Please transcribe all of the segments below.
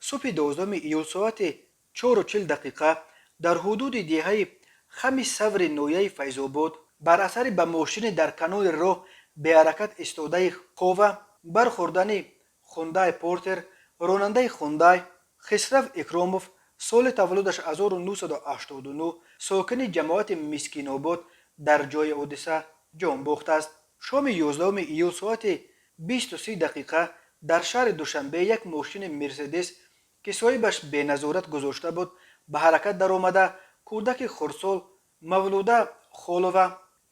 Субҳи 12 июл соати 4:40 дар ҳудуди деҳаи Хами Саври ноҳияи Файзобод бар асари ба мошини дар канори роҳ беҳаракат истодаи Хова бархӯрдани Хундай Портер, ронандаи Хундай Хисрав Икромов, соли таваллудаш 1989, сокини ҷамоати Мискинобод, дар ҷои ҳодиса ҷон бохтааст. Шоми 11 июл соати 20:30 дар шаҳри Душанбе як мошини Мерседес, ки соҳибаш беназорат гузошта буд, ба ҳаракат даромада, кӯдаки хурдсол Мавлуда Холова,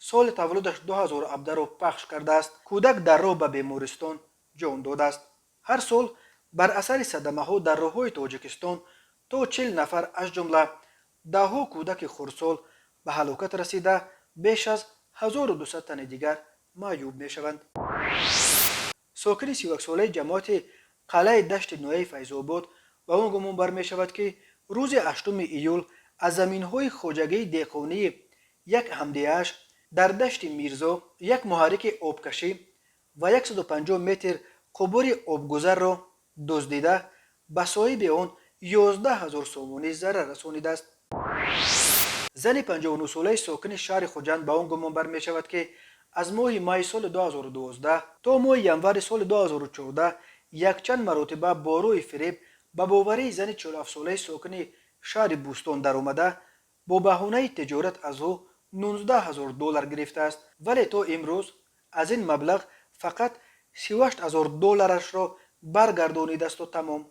соли таваллудаш 2017-ро пахш кардааст. Кӯдак дар роҳ ба бемористон ҷон додааст. Ҳар сол бар асари садамаҳо дар роҳҳои Тоҷикистон то 40 нафар, аз ҷумла даҳҳо кӯдаки хурдсол, ба ҳалокат расида, беш аз 1200 тани дигар маъюб мешаванд. Сокини 31-солаи ҷамоати Қалъаи Дашти ноҳияи Файзобод ба он гумон бар мешавад, ки рӯзи 8 июл аз заминҳои хоҷагии деҳқонии як ҳамдеҳааш дар Дашти Мирзо як муҳаррики обкашӣ ва 150 метр қубури обгузарро дуздида, ба соҳиби он 11 ҳазор сомонӣ зарар расонидааст. Зани 59-солаи сокини шаҳри Хуҷанд ба он гумон бар мешавад, ки аз моҳи майи соли 2012 то моҳи январи соли 2014 якчанд маротиба бо роҳи фиреб ба боварии зани 47-солаи сокини шаҳри Бӯстон даромада, бо баҳонаи тиҷорат аз ӯ 19 ҳазор доллар гирифтааст, вале то имрӯз аз ин маблағ фақат 38 ҳазор долларашро баргардонидасту тамом.